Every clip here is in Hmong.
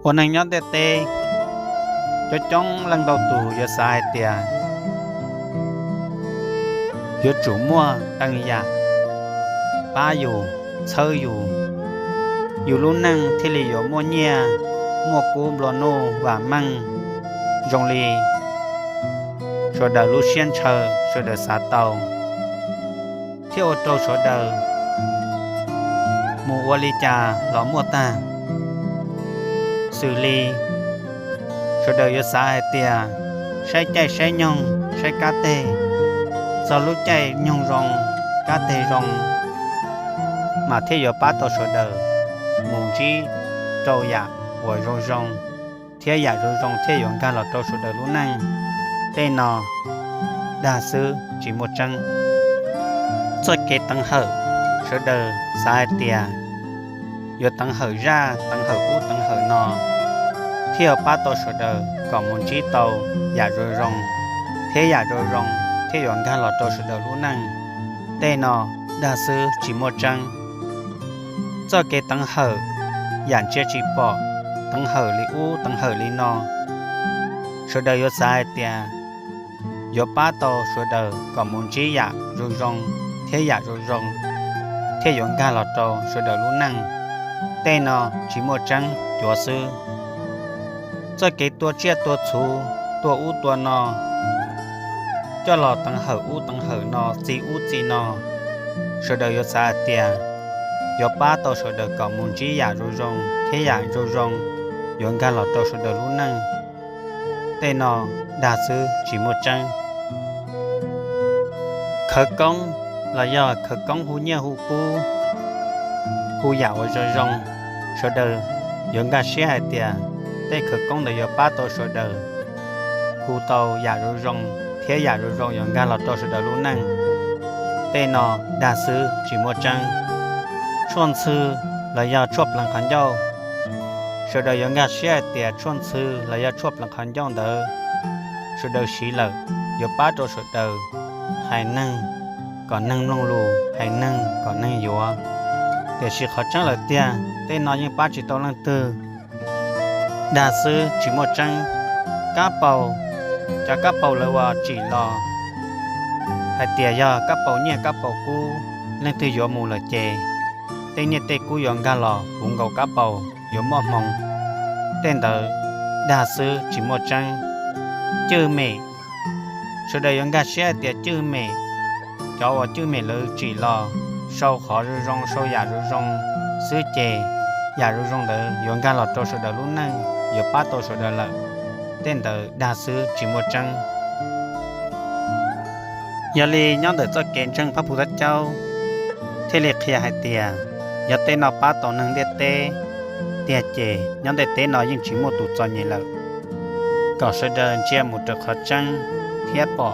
Ua neeg nyob ntiaj teb, coob coob leej ntau tus yuav xav hais tias yuav tsum muaj tej yam pab yus, txhawb yus, yus lub neej thiaj li yuav muaj nyiaj, muaj kub nplua nuj vam meej zoo li sawv daws lub siab ntshaw, sawv daws xav tau, thiab ua rau sawv daws mus ua li cas los muaj tag. Xws li sawv daws yuav xav hais tias saib caij saib nyoog saib kab teg, txog lub caij nyoog zoo, kab teg zoo, mas thiaj yuav pab tau sawv daws mus ntsib rau yam uas zoo zoo, thiab yam zoo zoo thiaj yuav nkag los rau sawv daws lub neej. Tej no dag xwb tsis muaj tseeb. Txoj kev teev hawm, sawv daws xav hais tias yuav teev hawm zaj, teev hawm ub teev hawm no, thiaj yuav pab tau sawv daws kom mus ntsib tau yam zoo zoo, thiab yam zoo zoo thiaj yuav nkag los rau sawv daws lub neej. Tej no dag xwb tsis muaj tseeb. Txoj kev teev hawm yam ntsia tsis pom, teev hawm li ub teev hawm li no, sawv daws yuav xav hais tias yuav pab tau sawv daws kom mus ntsib yam zoo zoo thiab yam zoo zoo thiaj yuav nkag los rau sawv daws lub neej. Tej no tsis muaj tseeb cuav xwb. Txoj kev tua tsiaj tua txhu, tua ub tua no, coj los teev hawm ub teev hawm no, txi ub txi no, sawv daws yuav xav hais tias yuav pab tau sawv daws kom mus ntsib yam zoo zoo thiab yam zoo zoo yuav nkag los rau sawv daws lub neej. Tej no dag xwb tsis muaj tseeb. Khawv koob los yog khawv koob hu nyiaj hu kub, hu yam uas zoo zoo, sawv daws yuav nkag siab hais tias tej khawv koob ntawd yuav pab tau sawv daws hu tau yam zoo zoo thiab yam zoo zoo yuav nkag los rau sawv daws lub neej. Tej no dag xwb tsis muaj tseeb. Tshuaj ntxhw los yog tshuaj pleev qhov ncauj, sawv daws yuav nkag siab hais tias tshuaj ntxhw los yog tshuaj pleev qhov ncauj ntawd sawv daws siv lawm yuav pab rau sawv daws hais neeg kom neeg mloog lus, hais neeg kom neeg yuav. Tiam sis qhov tseeb lawm tiag, tej no yeej pab tsis tau leej twg. Dag xwb tsis muaj tseeb. Kab paus, cov kab paus lawv uas tsim los hais tias yog kab paus nyiaj kab paus kub, leej twg yuav mus lawm ces tej nyiaj tej kub yuav nkag los puv nkaus kab paus yuav muaj hmoo. Tej ntawd dag xwb tsis muaj tseeb. Cwj mem, sawv daws yuav nkag siab hais tias cwj mem, cov uas cwj mem lawv tsim los sau qhov zoo zoo, sau yam zoo zoo xwb ces yam zoo zoo ntawd yuav nkag los rau sawv daws lub neej, yuav pab tau sawv daws lawm. Tej ntawd dag xwb tsis muaj tseeb. Yog li nyob ntawm txoj kev ntseeg Phab Phu Thab Caub thiaj li qhia hais tias yog tej no pab tau neeg ntiaj teb tiag ces nyob ntiaj teb no yeej tsis muaj tus txom nyem lawm. Kom sawv daws ntsia mus raws qhov tseeb thiab pom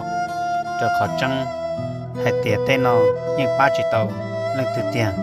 raws qhov tseeb hais tias tej no yeej pab tsis tau leej twg tiag.